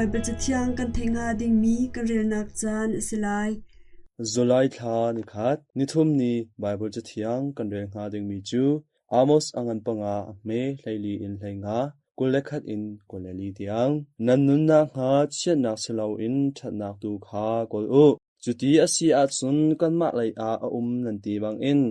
Baibal Cathiang kan theih hnga dingmi kan relnak caan a si lai. July thla nikhat, nithum ni Baibal Cathiang kan rel hnga dingmi cu Amos a ngan panga a hme 14 in 15, 21 in 24 tiang. Nan nunnak hnga chiatnak si loin ṭhatnak tu kha kawl u. Cuti a si ahcun kanmah lei ah a um nan ti bangin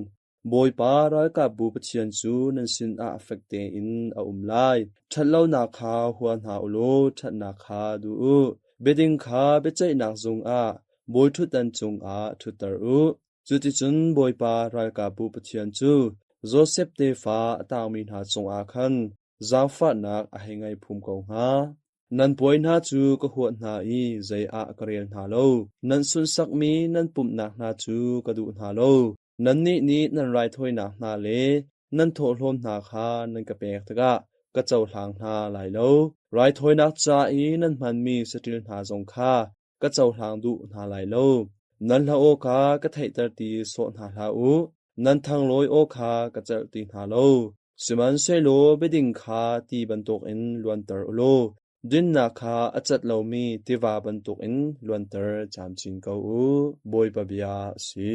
Bawipa ralkapbu Pathian cu nan sinah fek tein a um lai. Ṭhatlonak kha hua hna u law ṭhatnak kha duh u. Biading kha biaceihnak zungah bawiṭhutdan cungah ṭhutter u. Cuticun Bawipa ralkapbu Pathian cu Josef tefa a tangmi hna cungah khan zaangfahnak a hei ngei phum ko hnga. Nan puai hna cu ka huat hna i zei ah ka rel hna lo. Nan sunhsakmi nan pumhnak hna cu ka duh hna lo. Nannih nih nan raithawinak hna le nan thawhlawm hna kha nan ka pek tikah ka cohlang hna lai lo. Raithawinak ca i nan hmanmi saṭil hna zong kha ka cohlang duh hna lai lo. Nan hla aw kha ka theihter ti sawh hna hlah u, nan thanglawi aw kha ka celh ti hna lo. Sihmanhsehlaw biading kha ti bantukin luanter u law dinnak kha a cat lomi tiva bantukin luanter camcin ko u. Bawipa bia a si.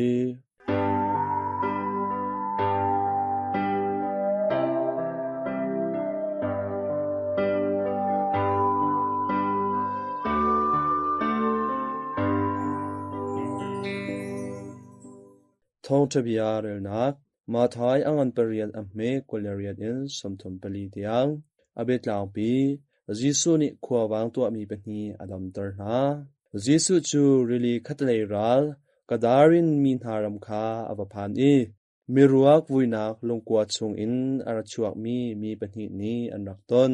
Thawngṭha bia relnak Matthai a ngan pariat a hme 28 in 34 tiang a biatlangpi Jesuh nih khuavang tuahmi pahnih a damter hna. Jesuh cu rili khatlei ral Gadarin mi hna ram kha a va phan i miruak vuinak lungkua chungin a ra chuakmi mi pahnih nih an rak ton.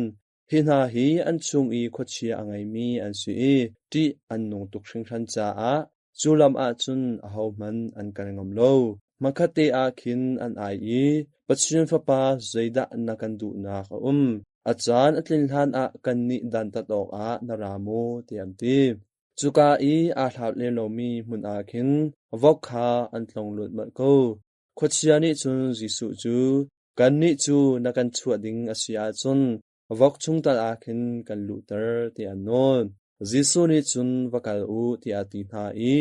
Hi hna hi an chung i khuachia a ngeimi an si i ṭih an nung tuk hringhran caah cu lam ah cun ahohmanh an kal ngam lo. Hmakhatte ah khin an ai i, Pathian Fapa zeidah na kan duhnak a um? A caan a tlin hlanah kannih dantat awkah na ra maw? tiah an ti. Cuka i aa hlat lem lomi hmun ah khin vok kha an tlong lulhmalh ko. Khuachia nih cun Jesuh cu, Kannih cu na kan chuah ding a si ahcun vok chung tal ah khin kan luhter, tiah an nawl. Jesuh nih cun va kal u tiah a ti hna i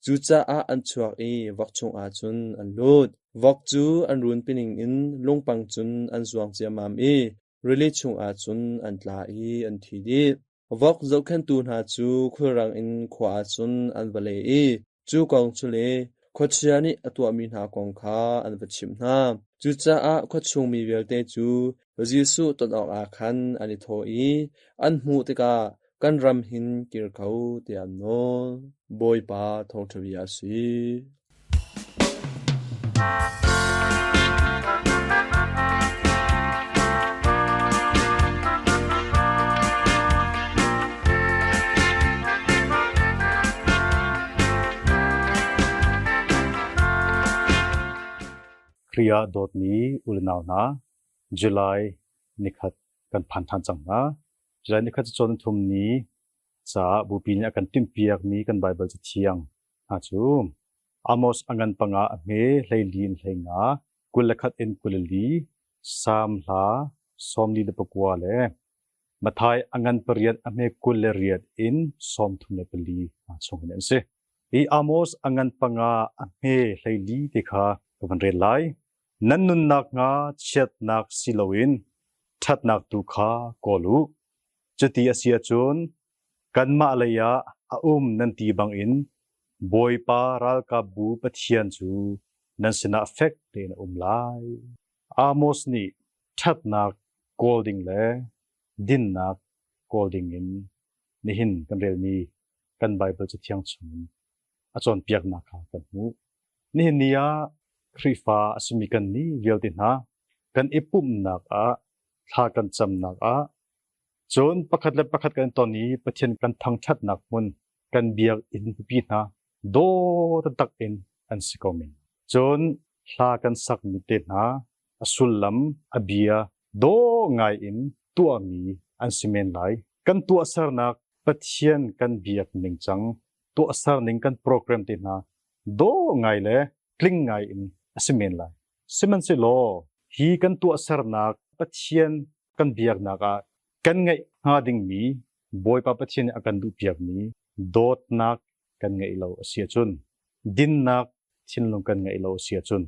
cucaah an chuak i vok chungah cun an lut. Vok cu an runpi ningin lungpang cun an zuang ciammam i rili chungah cun an tla i an thi dih. Vok zohkhenhtu hna cu khulrang in khua ah cun an va le i cu kong cu le khuachia nih a tuahmi hna kong kha an va chimh hna. Cucaah khuachung mi vialte cu Jesuh ton awkah khan an i thawh i an hmuh tikah kan ram hin kir ko tiah an nawl. Bawipa thawngṭha bia a si. Khrih ah dawtmi u le nau hna, July nikhat kan phan ṭhan cang hna. July nikhat cu cawn thum ni caah Bupi nih a kan timhpiakmi kan Baibal Cathiang hna cu Amos a ngan panga a hme 14 in 15, 21 in 24, Salm hla 49 le Matthai a ngan pariat a hme 28 in 34 hna chungin an si. Hi Amos a ngan panga a hme 14 te kha ka van rel lai. Nan nunnak hnga chiatnak si loin ṭhatnak tu kha kawl u. Cuti a si ahcun kanmah lei ah a um nan ti bangin Bawipa ralkapbu Pathian cu nan sinah fek tein a um lai. Amos nih ṭhatnak kawl ding le dinnak kawl dingin nihin kan relmi kan Baibal Cathiang chungin a cawnpiaknak kha kan hmuh. Nihin ni ah Khrihfa a simi kannih vialte hna kan i pumhnak ah thla kan camnak ah cun pakhat le pakhat kan ton i Pathian kan thangṭhatnak hmun kan biakinn pipi hna dawt taktak in an si ko men. Cun hla kan sakmi te hna a sullam a bia dawh ngai in tuahmi an si men lai. Kan tuahsernak Pathian kan biak ningcang tuahser ning kan program te hna dawh ngai le tling ngai in a si men lai. Sihmanhsehlaw hi kan tuahsernak Pathian kan biaknak ah kan ngeih hnga dingmi Bawipa Pathian nih a kan duhpiakmi dawtnak kan ngeih lo a si ahcun, dinnak thinlung kan ngeih lo a si ahcun,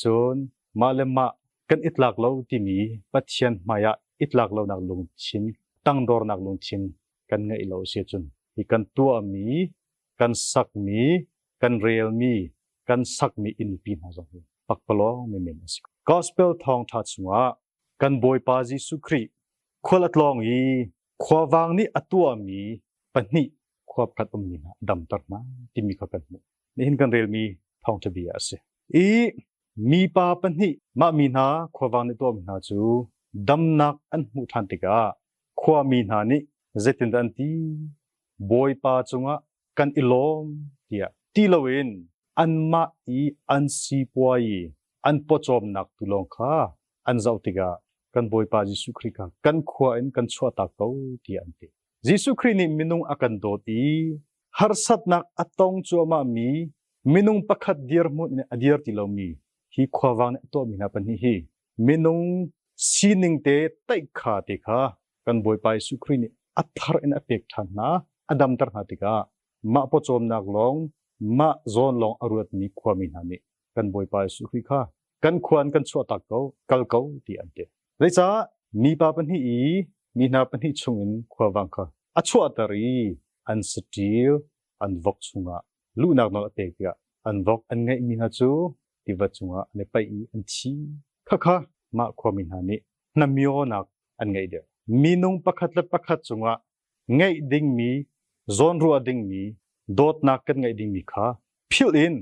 cun mah le mah kan i tlak lo timi Pathian hmaiah i tlak lonak lungthin, tangdornak lungthin kan ngeih lo a si ahcun, hi kan tuahmi, kan sakmi, kan relmi, kan sakmi innpi hna zong hi pakpalawng menmen a si. Gospel thawngṭha chungah kan Bawipa Jesuh Khrih khual a tlawng i khuavang nih a tuahmi pahnih khua pakhat ummi hna a damter hna timi kha kan hmuh. Nihin kan relmi thawngṭha bia a si. I mipa pahnih mah mi hna khuavang nih tuahmi hna cu damnak an hmuh ṭhan tikah khuami hna nih zeitindah an ti? Bawipa cungah kan i lawm tiah ti loin anmah i an sipuai i an pawcawmnak tu lawng kha an zoh tikah kan Bawipa Jesuh Khrih kha kan khua in kan chuahtak ko tiah an ti. Jesuh Khrih nih minung a kan dawt i harsatnak a tong cuahmahmi minung pakhat dirhmun in a dir ti lomi hi khuavang nih a tuahmi hna pahnih hi minung sining te taihkha te kha kan Bawipa Jesuh Khrih nih a thar in a pek ṭhan hna, a damter hna tikah mah pawcawmnak lawng, mah zawn lawng a ruatmi khuami hna nih kan Bawipa Jesuh Khrih kha kan khua in kan chuahtak ko, kal ko ti an ti. Zeicah mipa pahnih i mi hna pahnih chungin khuavang kha a chuahter i an saṭil an vok chungah luhnak nawl a pek tikah an vok an ngeihmi hna cu tiva cungah an i paih i an thi. Khakha mah khuami hna nih hnamionak an ngeih deuh. Minung pakhat le pakhat cungah ngeih dingmi, zawnruah dingmi, dawtnak kan ngeih dingmi kha philh in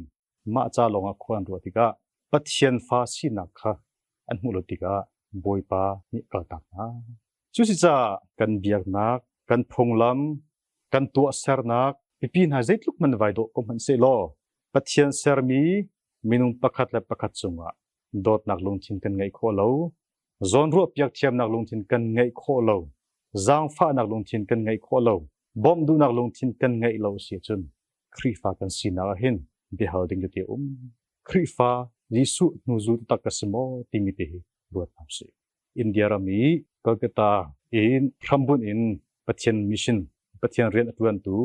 mah ca lawngah khua an ruah tikah Pathian fa sinak kha an hmuh lo tikah Bawipa nih a kaltak hna. Cusicaah kan biaknak, kan phunglam, kan tuahsernak pipi hna zeitluk hmanh vai dawh ko hmanh sehlaw Pathian sermi minung pakhat le pakhat cungah dawtnak lungthin kan ngeih khawh lo, zawnruah piak thiamnak lungthin kan ngeih khawh lo, zaangfahnak lungthin kan ngeih khawh lo, bawmh duhnak lungthin kan ngeih lo si ahcun Khrihfa kan sinak ah hin biahal ding tete um. Khrihfa Jesuh hnuzul tak ka si maw timi te hi ruat hna usih. India ram i Kolkata in hrambunh in Pathian mission, Pathian rian a ṭuantu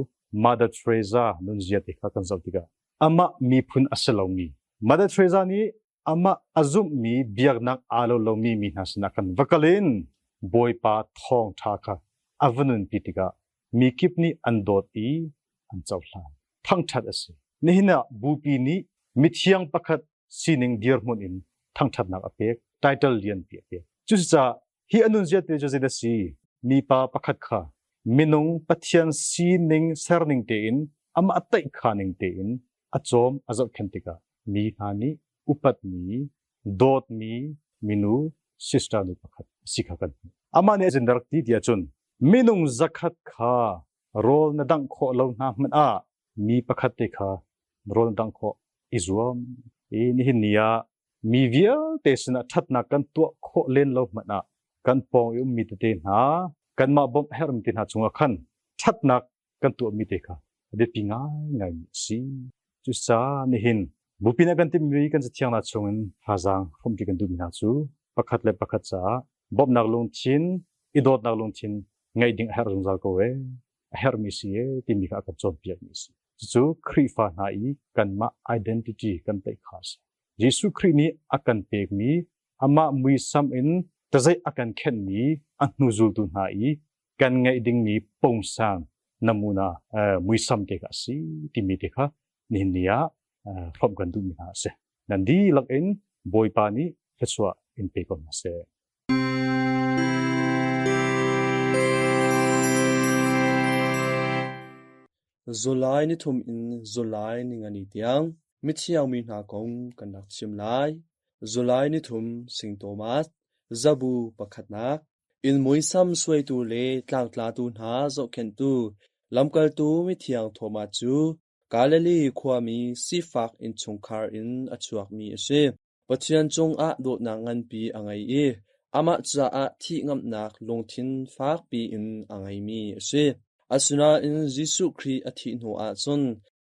Mother Teresa nunzia te kha kan zoh tikah amah miphun a si lomi Mother Teresa nih amah a zumhmi biaknak aa lo lomi mi hna sinah khan va kal in Bawipa thawngṭha kha a va nunpi tikah mi kip nih an dawt i an cohlan. Thangṭhat a si. Nihin ah Bupi nih mithiang pakhat sining dirhmun in thangṭhatnak a pek, title lianpi a pek. Cucaah hi a nunzia te cu zeidah a si? Mipa pakhat kha minung Pathian sining serning tein amah taihkha ning tein a cawm a zohkhenh tikah mi hna nih upatmi, dawtmi minu sister nu pakhat a si kha kan hmuh. Amah nih a cin rak ti tiah cun minung zakhat kha rawl na dangh khawh lo hna hmanh ah mi pakhat te kha rawl na dangh khawh i zuam. I nihin ni ah mi vialte sinah ṭhatnak kan tuah khawh len lo hmanh ah kan pawng i ummi tete hna, kanmah bawmh a herhmi te hna cungah khan ṭhatnak kan tuahmi te kha a biapi ngaingaimi a si. Cucaah nihin bupi nih kan timhmi kan cathiangnak chungin thazaang hrawmṭi kan duhmi hna cu pakhat le pakhat caah bawmhnak lungthin, i dawtnak lungthin ngeih ding a herh zungzal ko ee, a herhmi si ee timi kha a kan cawnpiakmi a si. Cucu Khrihfa hna i kanmah identity kan tlaih kha a si. Jesuh Khrih nih a kan pekmi amah muisam in tazeih a kan khenhmi a hnuzultu hna i kan ngeih dingmi pungsan namuna muisam te kha a si timi te kha nihin ni ah hrawmh kan duhmi hna a si. Nan dihlak in Bawipa nih thluachuah in pe ko hna seh. Zulai nithum in Zulai ningani tiang mithiang mi hna kong kan rak chim lai. Zulai nithum Sing Thomas, zabu pakhatnak. Inn muisam suaitu le tlangtlatu hna zohkhenhtu lamkaltu mithiang Thomas cu Galilee khuami sifak innchungkhar in a chuakmi a si. Pathian cungah dawtnak nganpi a ngei i amah caah thih ngamhnak lungthin fakpi in a ngeimi a si. Asinain Jesuh Khrih a thih hnuah cun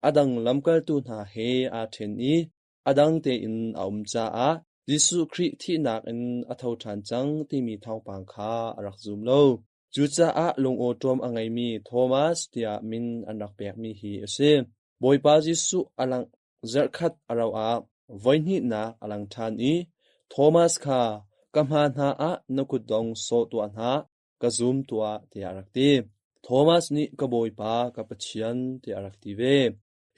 a dang lamkaltu hna he aa ṭhen i a dang tein a um caah Jesuh Khrih thihnak in a tho ṭhan cang timi thawngpang kha a rak zum lo. Cucaah lungawṭawm a ngeimi Thomas tiah min an rak pekmi hi a si. Bawipa Jesuh a langh zarhkhat a rauh ah voihnihnak a lang ṭhan i Thomas kha ka hma hna ah na kutdong sawh tuah hna, ka zum tuah tiah a rak ti. Thomas nih ka Bawipa, ka Pathian tiah a rak ti ve.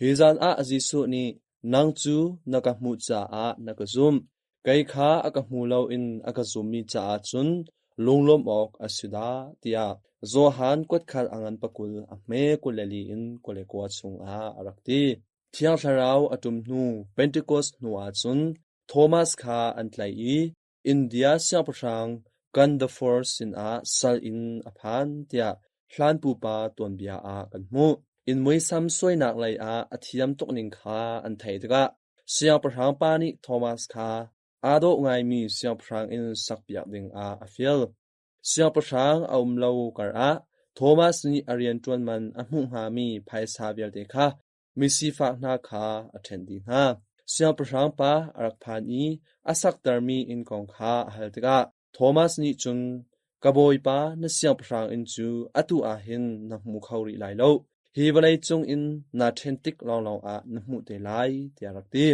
Hi zan ah Jesuh nih nang cu na ka hmuh caah na ka zumh. Kei kha a ka hmu loin a ka zummi caah cun lunglawmh awk a si dah tiah Johan kuatkhat a ngan pakul a hme 24 in 29 chungah a rak ti. Thiang Thlarau a ṭum hnu Pentecost hnu ah cun Thomas kha an tlaih i India siangpahrang Gandafor sinah sal in a phan tiah hlan pupa tuanbia ah kan hmuh. Inn muisam suainak lei ah a thiam tuk ning kha an theih tikah siangpahrang pa nih Thomas kha aa dawh ngaimi siangpahrang inn sakpiak dingah a fial. Siangpahrang a um lo karah Thomas nih a rianṭuan man a hmuh hngami phaisa vialte kha misifak hna kha a ṭhen dih hna. Siangpahrang pa a rak phan i a saktermi inn kong kha a hal tikah Thomas nih cun, Ka bawipa, na siangpahrang inn cu atu ah hin na hmu kho rih lai lo. Hi vawlei cung in naa ṭhen tik lawnglawng ah na hmuh te lai, tiah a rak ti.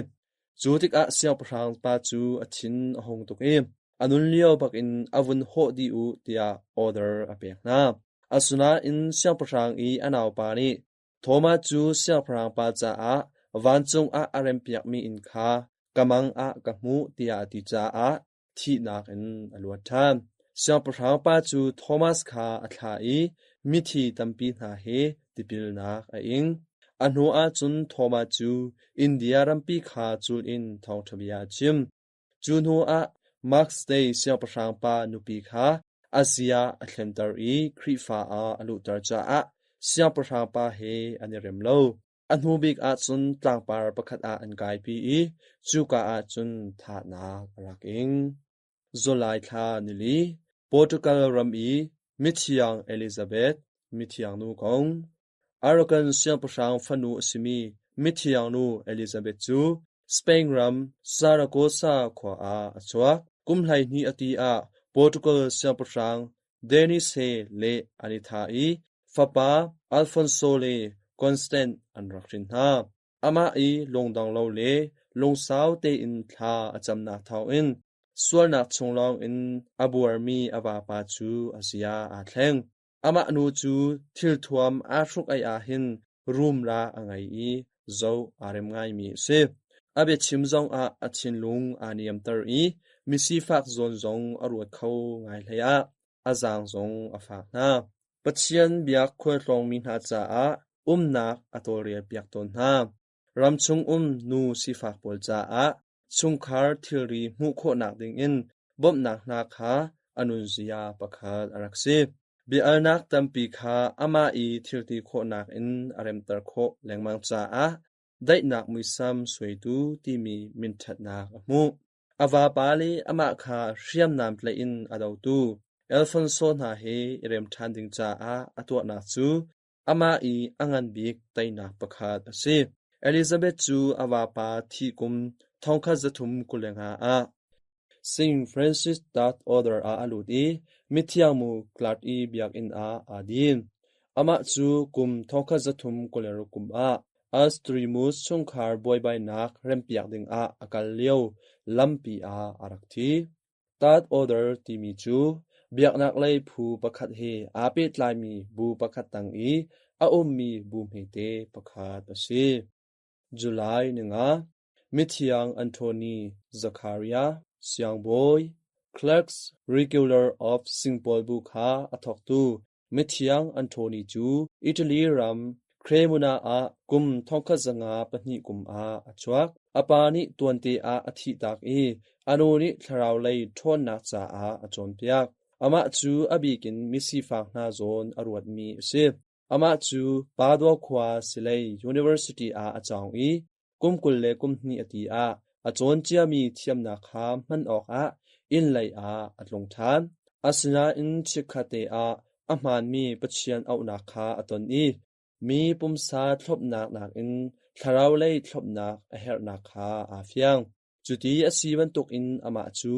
Cu tikah siangpahrang pa cu a thin a hung tuk i a nun lio bakin a vun hawh dih u tiah order a pek hna. Asinain siangpahrang i a naupa nih Thomas cu siangpahrang pa caah vancung ah a rempiakmi inn kha ka mang ah ka hmuh tiah a ti caah thihnak in a luat ṭhan. Siangpahrang pa cu Thomas kha a thlah i mithi tampi hna he tipilnak a ing. A hnu ahcun Thomas cu India rampi kha cul in thawngṭha bia a chim. Cu hnu ah Marksday siangpahrang pa nupi kha a zia a thlenter i Khrihfa ah a luhter caah siangpahrang pa he an i rem lo. A hnu bik ahcun tlangpar pakhat ah an kaipi i cuka ahcun thahnak a rak ing. July thla nili, Portugal ram i mithiang Elizabeth, mithiang nu kong. Arakan siangpahrang fanu a simi mithiang nu Elizabeth cu Spain ram Zaragoza khua ah a chuak. Kum 12 a ti ah Portugal siangpahrang Denis he leh an i thah i fapa Alfonso le Constant an rak hrin hna. Amah i lungdong lo le lungsau tein thla a camnak thawngin sualnak chung lawngin a buarmi a vapa cu a zia aa thleng. Amah nu cu thilthuam aa hruk-aih ahhin rumra a ngei i zoh aa rem ngaimi a si. A biachim zongah a thinlung aa niamter i misifak zawn zong a ruat kho ngai hleiah a zaang zong a fak hna. Pathian biak khualtlawngmi hna caah umnak a tawlrelpiak tawn hna. Ramchung um nu sifak pawl caah chungkhar thilri hmuh khawhnak dingin bawmhnak hna kha a nunzia pakhat a rak si. Bia-alnak tampi kha amah i thilti khawhnak in a remter khawh lengmang caah daihnak muisam suaitu timi minṭhatnak a hmuh. A vapa le amah kha hriamnam tlaih in a dotu Alfonso hna he i rem ṭhan ding caah a tuahnak cu amah i a ngan bik teinak pakhat a si. Elizabeth cu a vapa thih kum 1325 ah St. Francis Dutch Order ah a lut i mithiang mu Clark i biakinn ah aa din. Amah cu kum 1326 kum ah Alstrimus chungkhar buaibainak rempiak dingah a kal lio lampi ah a rak thi. Third Order timi cu biaknaklei phu pakhat he aa pehtlaimi bu pakhat tang i a ummi bu hmete pakhat a si. July ninga, Mithiang Anthony Zakaria, Siangbawi, Clerks Regular of Singpaul bu kha a thawktu Mithiang Anthony cu Italy ram Cremona ah kum 1902 kum ah a chuak. A pa nih tuante ah a thihtak i a nu nih thlaraulei ṭhawnnak caah a cawnpiak. Amah cu a bikin misifak hna zawn a ruatmi a si. Amah cu Padua khua silei University ah a cawng i kum 20 le kum hnih a ti ah a cawn ciami thiamnak kha hman awkah inn lei ah a tlung ṭhan. Asinain chikkhatte ah a hmaanmi Pathian auhnak kha a ton i mi pumsa thlopnak nakin thlaraulei thlopnak a herhnak kha aa fiang. Cuti a si bantukin amah cu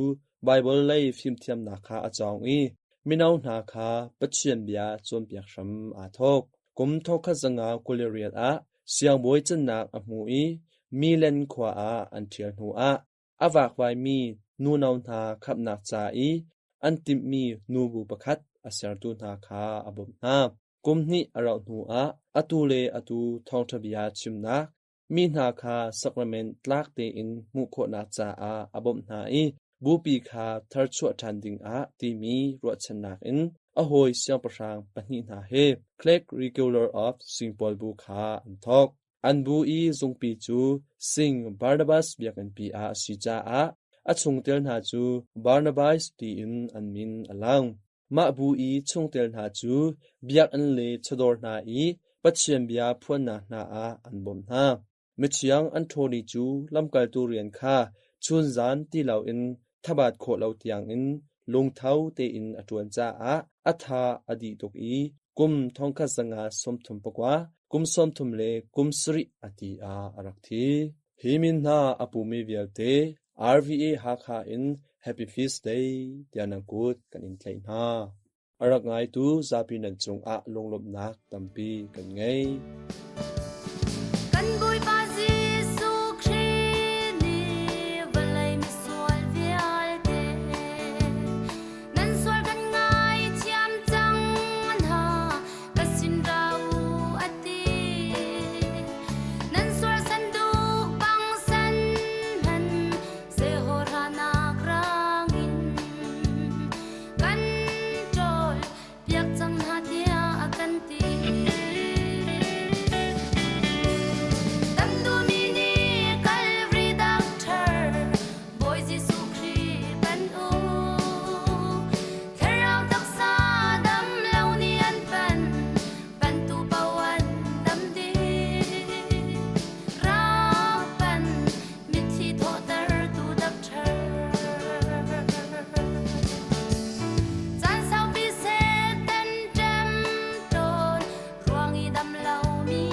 Baibal lei fimthiamnak kha a cawng i. mino hna kha Pathian bia cawnpiak hram aa thawk. Kum 1928 ah siangbawi cannak a hmu i Milan khua ah an ṭhial hnuah a vakvaimi nuno hna khamhnak ca i an timhmi nubu pakhat a sertu hna kha a bawmh hna. Kum hnih a rauh hnuah atu le atu thawngṭha bia chimnak, mi hna kha sacrament tlak tein hmuh khawhnak caah a bawmh hna i Bupi kha tharchuah ṭhan dingah timi ruahchannak in a hawi siangpahrang pahnih hna he Clerk Regular of St. Paul bu kha an thawk. An bu i zungpi cu Sing Barnabas biakinnpi ah a si caah a chungtel hna cu Barnabas tiin an min a lang. Mah bu i chungtel hna cu biakinn le chawdawr hna i Pathian bia phuannak hna ah an bawmh hna. Mithiang Anthony cu lamkaltu rian kha chunzan ti loin thabat khawh lo tiangin lungtho tein a ṭuan caah a tha a dih tuk i kum 1939, kum 37 a ti ah a rak thi. Hi min hna a pumi vialte RVA Hakha in Happy Feast Day tiah nan kut kan in tlaih hna. A rak ngaitu zapi nan cungah lunglawmhnak tampi kan ngei. Kan Bawipa Jesuh Khrih nih vawlei misual vialte nan sual kan ngaithiam cang hna ka sin ra u a ti. Nan sual sanduk bang san hman sehawhranak rangin kan ṭawl piak cang hna tiah a kan ti. Kan duhmi nih Calvary Doctor Bawi Jesuh Khrih kan u. Thlarau taksa dam lo nih an pan, pantu paoh an dam dih. Rak pan, mithi thawhtertu doctor. Caan saupi Satan ṭem tawn ruang i dam lomi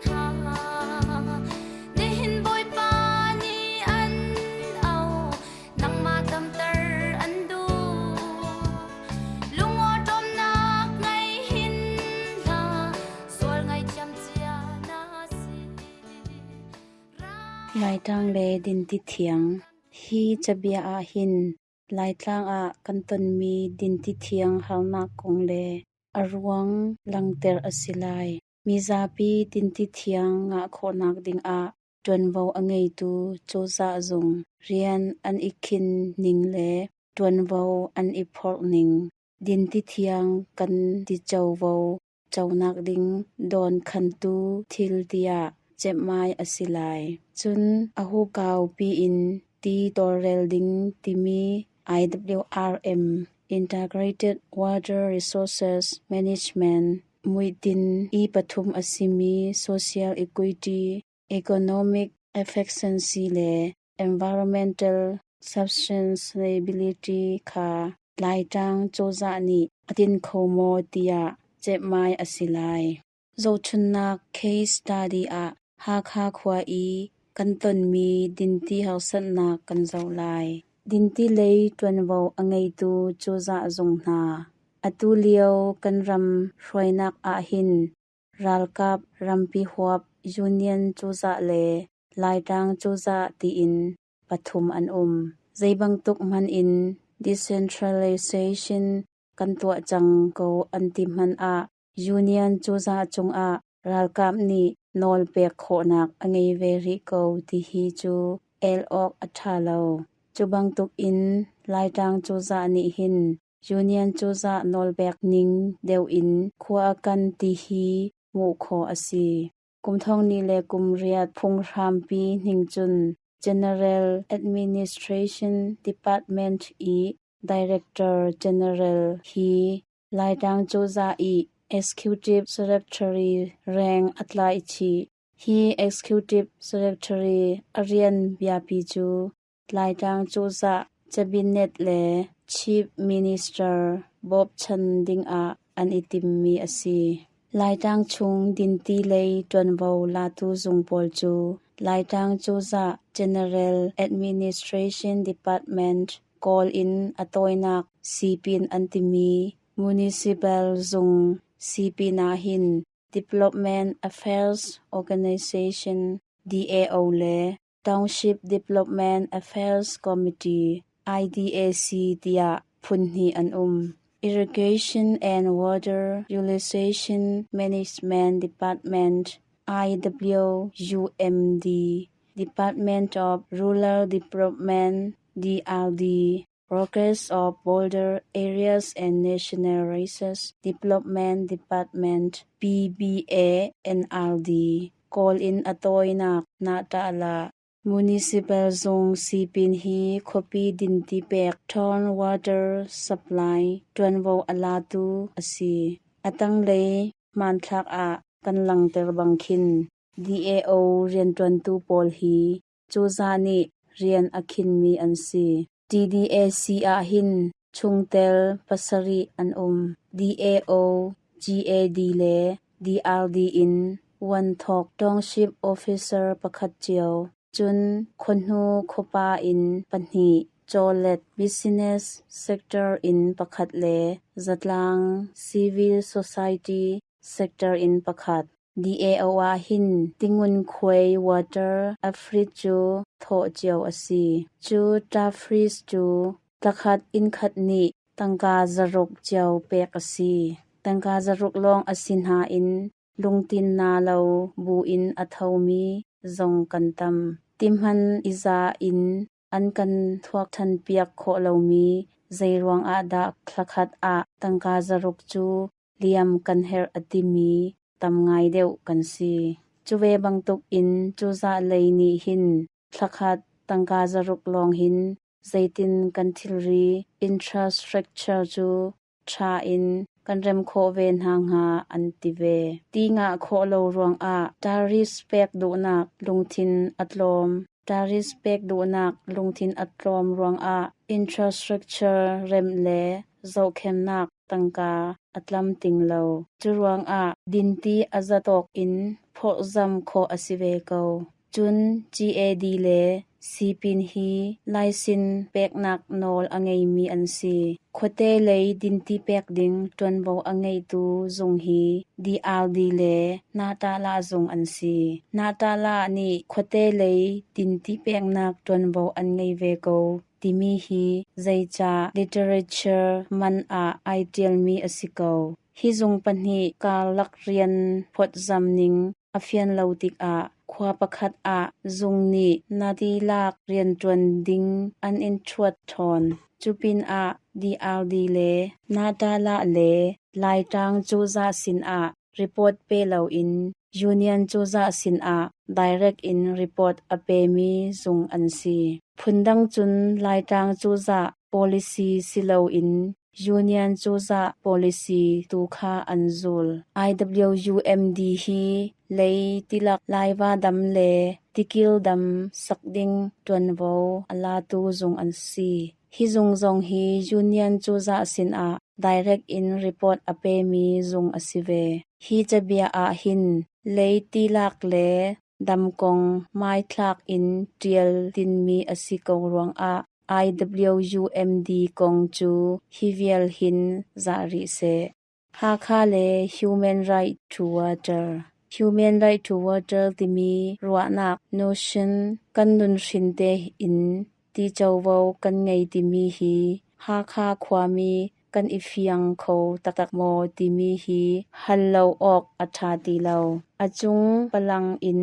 hna nihin Bawipa nih an auh nangmah damter an duh lungawṭawmnak ngei hin hlah sual ngaihthiam cia na si. Laitlang le dinti thiang. Hi cabia ahhin Laitlang ah kan tonmi dinti thiang harnak kong le a ruang langhter a si lai. Mizapi dinti thiang ngah khawhnak dingah ṭuanvo a ngeitu cozah zung rian an i khinh ning le ṭuanvo an i phorh ning, dinti thiang kan ti covo conak ding dawnkhantu thil tiah ceihmai a si lai. Cun a hukau piin ti tawlrel ding timi IWRM (Integrated Water Resources Management) muihtinh i pathum a simi Social Equity, Economic Efficiency le Environmental Sustainability kha Laitlang cozah nih a tin kho maw tiah ceihmai a si lai. Zohchunhnak case study ah Hakha khua i kan tonmi dinti harsatnak kan zoh lai. Dinti lei ṭuanvo a ngeitu cozah zung hna. Atu lio kan ram hruainak ahhin Ralkap rampi huap Union cozah le Laitlang cozah tiin pathum an um. Zeibantuk hmanh in decentralization kan tuah cang ko an ti hmanh ah Union cozah cungah ralkap nih nawl pek khawhnak a ngei ve rih ko ti hi cu el awk a ṭha lo. Cu bantuk in Laitlang cozah nih hin Union cozah nawlpek ning deuh in khua a kan ti hi hmuh khawh a si. Kum thong ni le kum riat phunghrampi ning cun General Administration Department i Director General hi Laitlang cozah i Executive Secretary reng a tlaih chih. Hi Executive Secretary a rian biapi cu Laitlang cozah Cabinet le Chief Minister bawmchan dingah an i timmi a si. Laitlang chung dinti lei ṭuanvo latu zung pawl cu Laitlang cozah General Administration Department Kawl in a tawinak sipin an timi. Municipal zung si pinah hin Development Affairs Organization (DAO) le Township Development Affairs Committee (IDAC) tiah phun hnih an um. Irrigation and Water Utilization Management Department (IWUMD), Department of Rural Development (DRD), Progress of Border Areas and National Resource Development Department (PBANRD), Kawl in a tawinak Nahtahlah Municipal zung sipin hi khuapi dinti pek (Town Water Supply) ṭuanvo a latu a si. A tanglei hmanthlak ah kan langhter bang khin DAO rianṭuantu pawl hi cozah nih rian a khinmi an si. TDAC ahhin chungtel pasarih an um. DAO, GAD le DRD in vuanthok Township Officer pakhat cio, cun khuahnu khuapa in pahnih, chawlet business sector in pakhat le zatlang civil society sector in pakhat. DAO ahhin tingunkhuai water afrit cu thawh cio a si. Cu tafris cu tlakhat innkhat nih tangka zaruk cio pek a si. Tangka zaruk lawng a si nain lungtin na lo buin a thomi zong kan tam. Tihman i za in an kan thuakṭhanpiak khawh lomi zeiruang ah dah thlakhat ah tangka zaruk cu liam kan herh a timi tam ngai deuh kan si. Cu ve bantuk in cozah lei nih hin thlakhat tangka zaruk lawng hin zeitin kan thilri infrastructure cu ṭha in kan rem khawh ve hna hnga an ti ve. Ti ngah khawh lo ruangah tariffs pek duhnak lungthin a tlawm. Tariffs pek duhnak lungthin a tlawm ruangah infrastructure remh le zohkhenhnak tangka a tlamtling lo. Curuangah dinti a zatawk in phawtzamh khawh a si ve ko. Cun GAD le sipin hi laisin peknak nawl a ngeimi an si. Khuate lei dinti pek ding ṭuanvo a ngeitu zung hi DRD le Nahtahlah zung an si. Nahtahlah nih khuate lei dinti peknak ṭuanvo an ngei ve ko timi hi zeicah literature man ah ai ṭialmi a si ko. Hi zung pahnih karlak rian phawtzamh ning a fian lo tikah khua pakhat ah zung nih na tilak rianṭuan ding an in ṭhuat ṭhawn. Cupinah DRD le Nahtahlah le Laitlang cozah sinah report pe loin Union cozah sinah direct in report a pemi zung an si. Phundang cun Laitlang cozah policy si loin Union cozah policy tu kha an zul. IWUMD hi lei tilak Laiva dam le tikil dam sak ding ṭuanvo a latu zung an si. Hi zung zong hi Union cozah sinah direct in report a pemi zung a si ve. Hi cabia ah hin lei tilak le dam kong hmaithlak in ṭial tinmi a si ko ruangah IWUMD kong cu hi vial hin zah rih seh. Hakha le Human Right to Water Human Right to Water timi ruahnak notion kan nunhrin tein ti covo kan ngei timi hi Hakha khuami kan i fiang kho taktak maw timi hi hal lo awk a ṭha ti lo. A cung palang in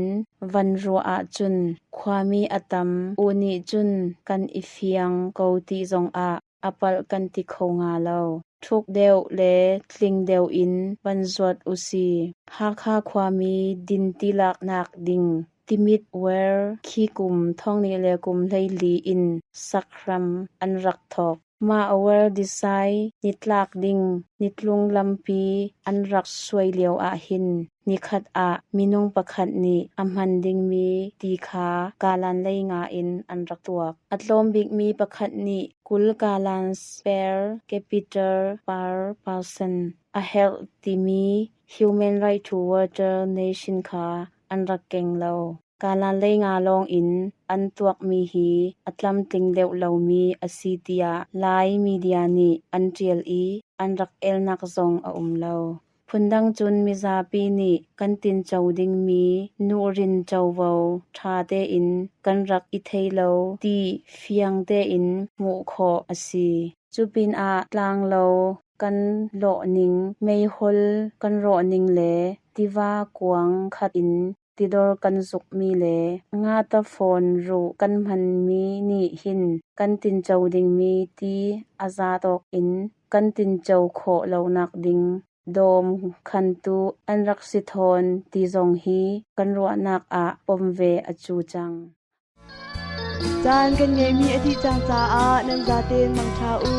van ruah ahcun khuami a tam u nih cun kan i fiang ko ti zongah a palh kan ti kho hnga lo. Thuk deuh le tling deuh in van zuat usih. Hakha khuami dinti laknak ding Timit Ware khi kum 2014 in sak hram an rak thawk. Mah Ware design nitlak ding nitlung lampi an rak suai lio ahhin nikhat ah minung pakhat nih a hman dingmi ti kha kalan leinga in an rak tuak. A tlawm bikmi pakhat nih 20 gallons per capita per person a herh timi Human Right to Water Nation kha an rak keng lo. Kalan lei nga lawng in an tuakmi hi a tlamtling deuh lomi a si tiah Lai media nih an ṭial i an rak elnak zong a um lo. Phundang cun mizapi nih kan tinco dingmi nuhrin covo ṭha tein kan rak i thei lo ti fiang tein hmuh khawh a si. Cupinah tlanglo kan lawhning, meihol kan rawhning le tiva kuang khat in tidor kan zukmi le ngatafawn ruh kan hmanmi nih hin kan tinco dingmi ti a za tawk in kan tinco khawh lonak ding dawm khantu an rak si thawn ti zong hi kan ruahnak ah pom ve a cu cang. Caan kan ngeihmi a dih cang caah nan zaten mangṭha u.